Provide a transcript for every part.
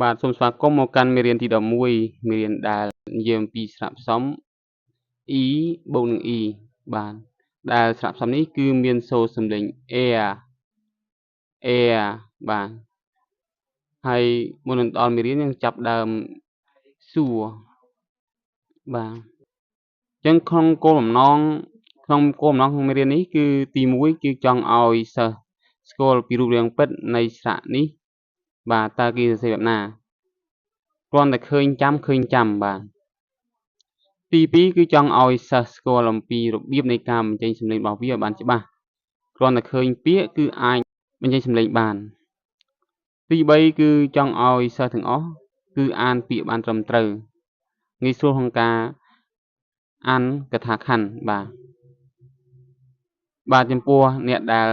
បាទសូមស្វាគមន៍មកកាន់មេរៀនទី11មេរៀនដែលនិយាយអំពីស្រៈផ្សំ e បូកនឹង e បាទដែលស្រៈផ្សំនេះគឺមានសូរសំឡេង air air បាទហើយមុននឹងដល់មេរៀនយើងចាប់ដើមសួរបាទអញ្ចឹងក្នុងគោលបំណងក្នុងគោលបំណងក្នុងមេរៀននេះគឺទី1គឺចង់ឲ្យសិស្សស្គាល់ពីរូបរាងពិតនៃស្រៈនេះបាទតើគេសរសេរបែបណាគ្រាន់តែឃើញចាំឃើញចាំបាទទី2គឺចង់ឲ្យសិស្សស្គាល់អំពីរបៀបនៃការបញ្ចេញសំឡេងរបស់វាឲ្យបានច្បាស់គ្រាន់តែឃើញពាក្យគឺអាចបញ្ចេញសំឡេងបានទី3គឺចង់ឲ្យសិស្សទាំងអស់គឺអានពាក្យបានត្រឹមត្រូវងាយស្រួលក្នុងការអានកថាខណ្ឌបាទបាទចំពោះអ្នកដែល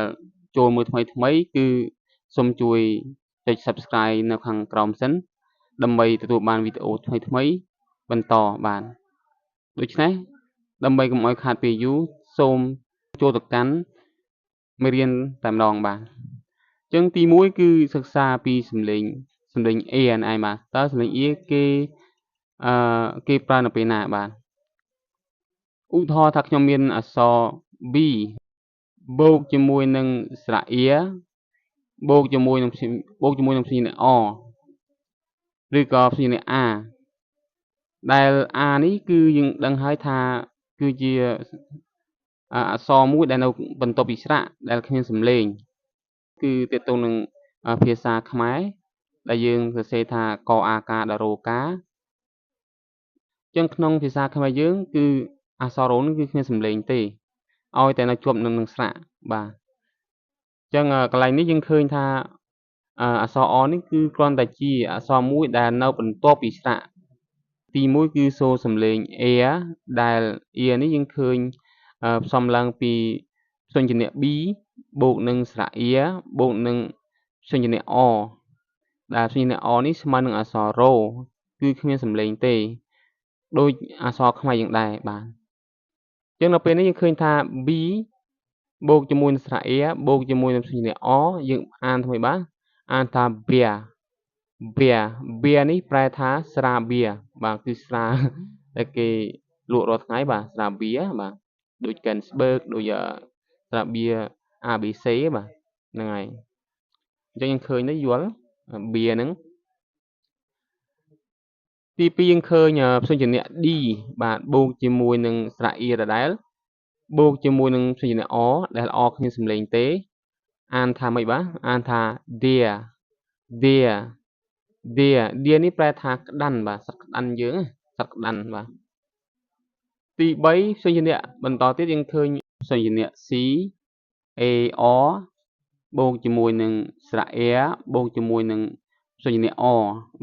ចូលមើលថ្មីថ្មីគឺសូមជួយចុច Subscribe នៅខាងក្រោមសិនដើម្បីទទួលបានវីដេអូថ្មីថ្មីបន្តបាទដូច្នេះដើម្បីកុំឲ្យខាតពេលយូរសូមចូលទៅកាន់មេរៀនតែម្ដងបាទអញ្ចឹងទី1គឺសិក្សាពីសំឡេងសំឡេង A ឯងបាទតើសំឡេង A គេអឺគេប្រើនៅពេលណាបាទឧទាហរណ៍ថាខ្ញុំមានអក្សរ B បូកជាមួយនឹងស្រៈ A បូកជាមួយនឹងបូកជាមួយនឹងព្យញ្ជនៈ O ឬក៏ព្យញ្ជនៈ A ដែល A នេះគឺយើងដឹងហើយថាគឺជាអក្សរមួយដែលនៅបន្ទាប់ពីស្រៈដែលគ្មានសំឡេងគឺទាក់ទងនឹងភាសាខ្មែរដែលយើងសរសេរថាកអាកាដល់រោកាចឹងក្នុងភាសាខ្មែរយើងគឺអក្សររោនេះគឺគ្មានសំឡេងទេឲ្យតែនៅជាប់នឹងនឹងស្រៈបាទចឹងកន្លែងនេះយើងឃើញថាអក្សរអនេះគឺគ្រាន់តែជាអក្សរមួយដែលនៅបន្ទាប់ពីស្រៈទី1គឺសូរសំឡេង a ដែល a នេះយើងឃើញផ្សំឡើងពីព្យញ្ជនៈ b បូកនឹងស្រៈ a បូកនឹងព្យញ្ជនៈ o ដែលព្យញ្ជនៈ o នេះស្មើនឹងអក្សររគឺគ្មានសំឡេងទេដូចអក្សរខ្មែរយើងដែរបាទអញ្ចឹងដល់ពេលនេះយើងឃើញថា b បូកជាមួយនឹងស្រៈ a បូកជាមួយនឹងព្យញ្ជនៈ o យើងអានធ្វើម៉េចបាទអានថា beer beer beer នេះប្រែថាស្រាបៀរបាទគឺស្រាដែលគេលក់រាល់ថ្ងៃបាទស្រាបៀរបាទដូច Carlsberg ដូចស្រាបៀរ ABC បាទហ្នឹងហើយអញ្ចឹងយើងឃើញនេះយល់បៀហ្នឹងទី2យើងឃើញព្យញ្ជនៈ D បាទបូកជាមួយនឹងស្រៈ E ដដែលបូកជាមួយនឹងព្យញ្ជនៈ O ដែល O គ្មានសំឡេងទេអានថាម៉េចបាទអានថា deer deer deer deer នេះប្រែថាក្តាន់បាទសត្វក្តាន់យើងសត្វក្តាន់បាទទី3ព្យញ្ជនៈបន្តទៀតយើងឃើញព្យញ្ជនៈ C A R បូកជាមួយនឹងស្រៈ A បូកជាមួយនឹងព្យញ្ជនៈ O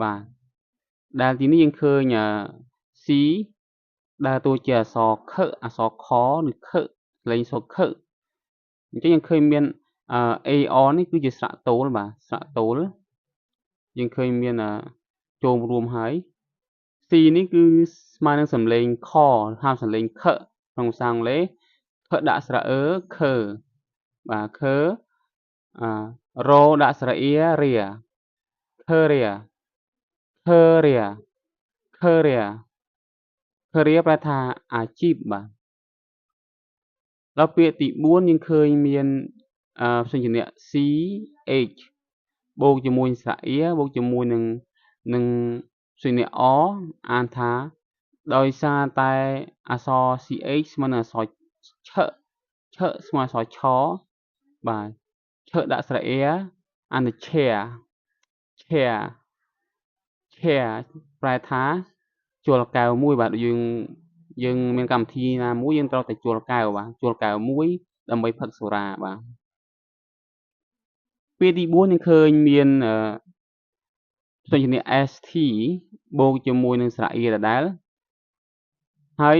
បាទដែលទីនេះយើងឃើញ C ដើរតួជាអក្សរខអក្សរខឬខលេងសូខអញ្ចឹងយើងឃើញមាន AR នេះគឺជាស្រៈទោលបាទស្រៈទោលយើងឃើញមានចូលរួមហើយ C នេះគឺស្មើនឹងសំឡេងខហៅសំឡេងខក្នុងភាសាអង់គ្លេសខដាក់ស្រៈអឺខបាទខអារដាក់ស្រៈអ៊ីរា career career career career ប្រែថាអាជីពបាទដល់ពាក្យទី4យើងឃើញមានព្យញ្ជនៈ C H បូកជាមួយស្រៈ A បូកជាមួយនឹងនឹងព្យញ្ជនៈ O អានថាដោយសារតែអក្សរ CH ស្មើនឹងអក្សរឆឆស្មើអក្សរឆបាទឆដាក់ស្រៈ A អានថា chair chair chair ប្រែថាជលកែវមួយបាទយើងយើងមានកម្មវិធីណាមួយយើងត្រូវតែជលកែវបាទជលកែវមួយដើម្បីផឹកសុរាបាទពាក្យទី4យើងឃើញមានព្យញ្ជនៈ ST បូកជាមួយនឹងស្រៈ E ដដែលហើយ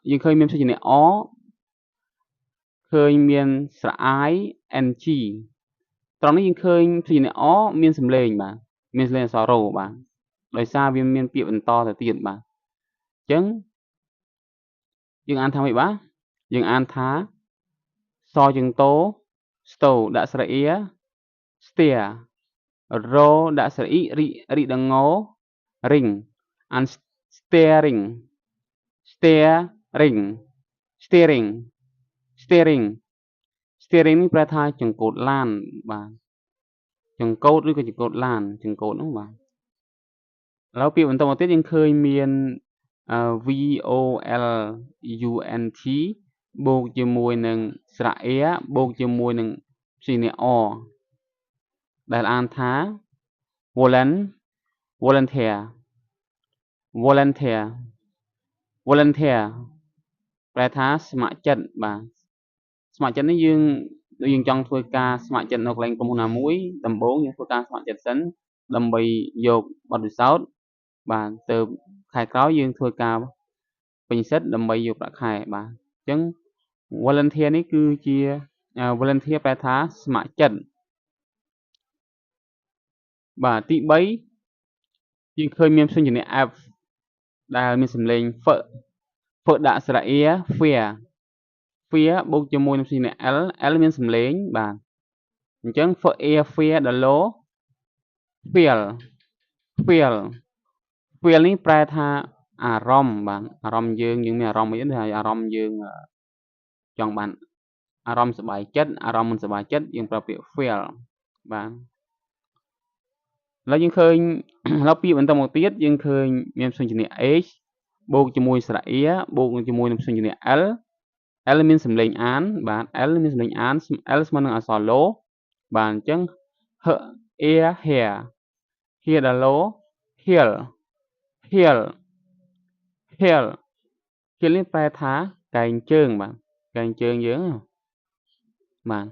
យើងឃើញមានព្យញ្ជនៈ O ឃើញមានស្រៈ I N G ត្រង់នេះយើងឃើញព្យញ្ជនៈ O មានសំឡេងបាទមានសំឡេងអក្សររបាទដោយសារវាមានពាក្យបន្តទៅទៀតបាទអញ្ចឹងយើងអានថាម៉េចបាទយើងអានថាសជើងតោស្តូដាក់ស្រៈអ៊ា stair រដាក់ស្រអ៊ីរិរិដង ring អាន steering steering steering steering steering នេះប្រែថាចង្កូតឡានបាទចង្កូតឬក៏ចង្កូតឡានចង្កូតនោះបាទឥឡូវពាក្យបន្តមកទៀតយើងឃើញមាន V O L U N T បូកជាមួយនឹងស្រៈ A បូកជាមួយនឹងព្យញ្ជនៈ R ដែលអានថា volunteer volunteer volunteer ប្រែថាស្ម័គ្រចិត្តបាទស្ម័គ្រចិត្តនេះយើងដូចយើងចង់ធ្វើការស្ម័គ្រចិត្តនៅកន្លែងក្រុមហ៊ុនណាមួយដំបូងយើងធ្វើការស្ម័គ្រចិត្តសិនដើម្បីយកបទពិសោធន៍បាទទៅខែក្រោយយើងធ្វើការពេញសិទ្ធដើម្បីយកប្រាក់ខែបាទអញ្ចឹង volunteer នេះគឺជា volunteer ប្រែថាស្ម័គ្រចិត្តបាទទី3យើងឃើញមានព្យញ្ជនៈ F ដែលមានសំឡេង f f ដាក់ស្រៈ a fear fear បូកជាមួយនឹងព្យញ្ជនៈ L L មានសំឡេងបាទអញ្ចឹង f a fear ដល់ low feel feel feel នេះប្រែថាអារម្មណ៍បាទអារម្មណ៍យើងយើងមានអារម្មណ៍អីទៅអារម្មណ៍យើងចង់បានអារម្មណ៍សប្បាយចិត្តអារម្មណ៍មិនសប្បាយចិត្តយើងប្រើពាក្យ feel បាទឥឡូវយើងឃើញឥឡូវពាក្យបន្តមកទៀតយើងឃើញមានព្យញ្ជនៈ h បូកជាមួយស្រៈ a បូកជាមួយនឹងព្យញ្ជនៈ l l មានសំឡេងអានបាទ l មានសំឡេងអាន l ស្មើនឹងអក្សរ l បាទអញ្ចឹង h a hair hair ដល់ l heel heel heel heel នេះប្រែថាកែងជើងបាទកែងជើងយើងបាទ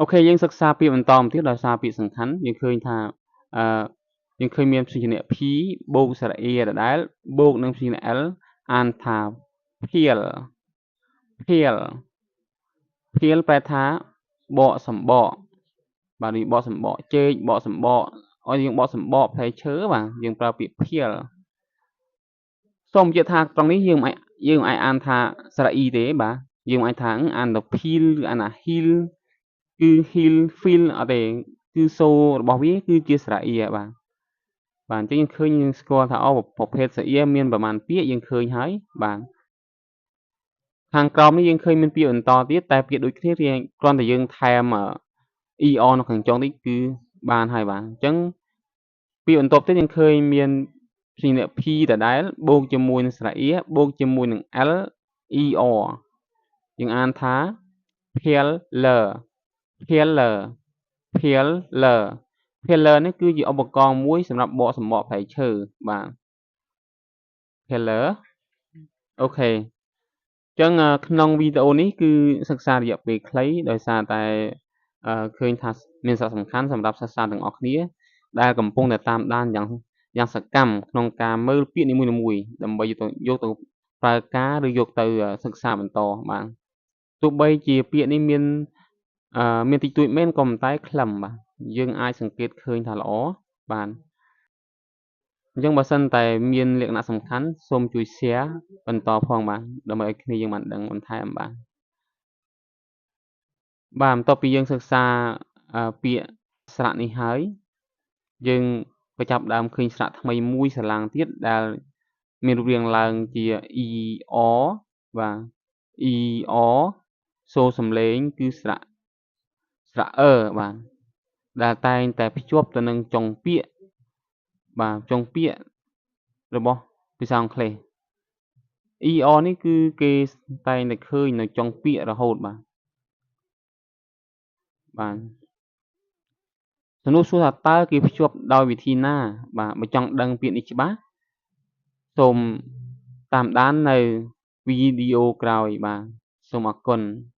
OK យើងសិក្សាពាក្យបន្តមកទៀតដោយសារពាក្យសំខាន់យើងឃើញថាអឺយើងឃើញមានព្យញ្ជនៈ p បូកស្រៈ a ដដែលបូកនឹងព្យញ្ជនៈ l អានថា peel peel peel ប្រែថាបកសម្បកបាទនេះបកសម្បកចេកបកសម្បកឲ្យយើងបកសម្បកផ្លែឈើបាទយើងប្រើពាក្យ peel សូមបញ្ជាក់ថាត្រង់នេះយើងមិនយើងអាចអានថាស្រៈ e ទេបាទយើងអាចថាអានទៅ peel ឬអានថា heel គឺ heel feel អត់ទេគឺសូររបស់វាគឺជាស្រៈ e បាទបាទអញ្ចឹងយើងឃើញយើងស្គាល់ថាអូប្រភេទស្រៈ e មានប្រមាណពាក្យយើងឃើញហើយបាទខាងក្រោមនេះយើងឃើញមានពាក្យបន្តទៀតតែពាក្យដូចគ្នារៀងគ្រាន់តែយើងថែម er នៅខាងចុងនេះគឺបានហើយបាទអញ្ចឹងពាក្យបន្ទាប់ទៀតយើងឃើញមានព្យញ្ជនៈ p ដដែលបូកជាមួយនឹងស្រៈ e បូកជាមួយនឹង l er យើងអានថា peeler peeler peeler peeler នេះគឺជាឧបករណ៍មួយសម្រាប់បកសម្បកផ្លែឈើបាទ peeler OK អញ្ចឹងក្នុងវីដេអូនេះគឺសិក្សារយៈពេលខ្លីដោយសារតែឃើញថាមានសារៈសំខាន់សម្រាប់សិស្សាទាំងអស់គ្នាដែលកំពុងតែតាមដានយ៉ាងសកម្មក្នុងការមើលពាក្យនីមួយៗដើម្បីយកទៅប្រើការឬយកទៅសិក្សាបន្តបាទទោះបីជាពាក្យនេះមានមានតិចតួចមែនក៏ប៉ុន្តែខ្លឹមបាទយើងអាចសង្កេតឃើញថាល្អបាទអញ្ចឹងបើសិនតែមានលក្ខណៈសំខាន់សូមជួយ share បន្តផងបាទដើម្បីឲ្យគ្នាយើងបានដឹងបន្ថែមបាទបាទបន្ទាប់ពីយើងសិក្សាពាក្យស្រៈនេះហើយយើងក៏ចាប់ដើមឃើញស្រៈថ្មីមួយស្រឡាងទៀតដែលមានរូបរាងឡើងជា er បាទ er សូរសំឡេងគឺស្រៈស្រៈអឺបាទដែលតែងតែភ្ជាប់ទៅនឹងចុងពាក្យបាទចុងពាក្យរបស់ភាសាអង់គ្លេស er នេះគឺគេតែងតែឃើញនៅចុងពាក្យរហូតបាទបាទសំណួរសួរថាតើគេភ្ជាប់ដោយវិធីណាបាទបើចង់ដឹងពាក្យនេះច្បាស់សូមតាមដាននៅវីដេអូក្រោយបាទសូមអរគុណ។